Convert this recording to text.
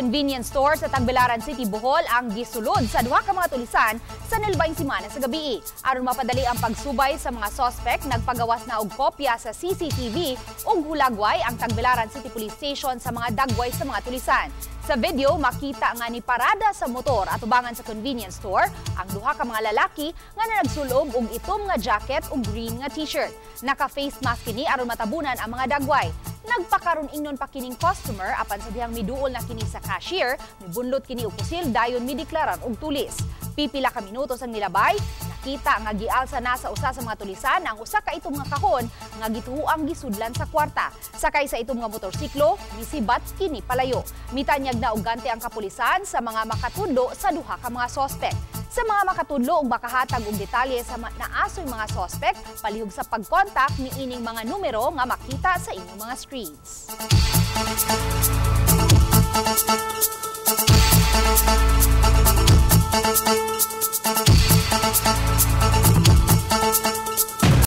Convenience store sa Tagbilaran City, Bohol ang gisulod sa duha ka mga tulisan sa nilbayng semana sa gabii. Aron mapadali ang pagsubay sa mga sospek, nagpagawas na og kopya sa CCTV ug hulagway ang Tagbilaran City Police Station sa mga dagway sa mga tulisan. Sa video, makita nga ni parada sa motor atubangan sa convenience store ang duha ka mga lalaki nga nagsulob og itom nga jacket ug green nga t-shirt. Naka-face mask kini aron matabunan ang mga dagway. Nagpakaron ingnon pa kining customer, apan sa dihang miduol na kini sa cashier, mibunlot kini og pusil dayon mideklarar og tulis. Pipila ka minutos ang nilabay, nakita nga gialsa na sa usa sa mga tulisan ang usa ka itom nga kahon nga gituoang gisudlan sa kwarta. Sakay sa itom nga motorsiklo, misibat kini palayo. Mitanyag na og gante ang kapulisan sa mga makatudlo sa duha ka mga sospek. Sa mga makatudlo ug makahatag og detalye sa naasoy mga sospek, palihog sa pagkontak niining mga numero nga makita sa inyong mga screens.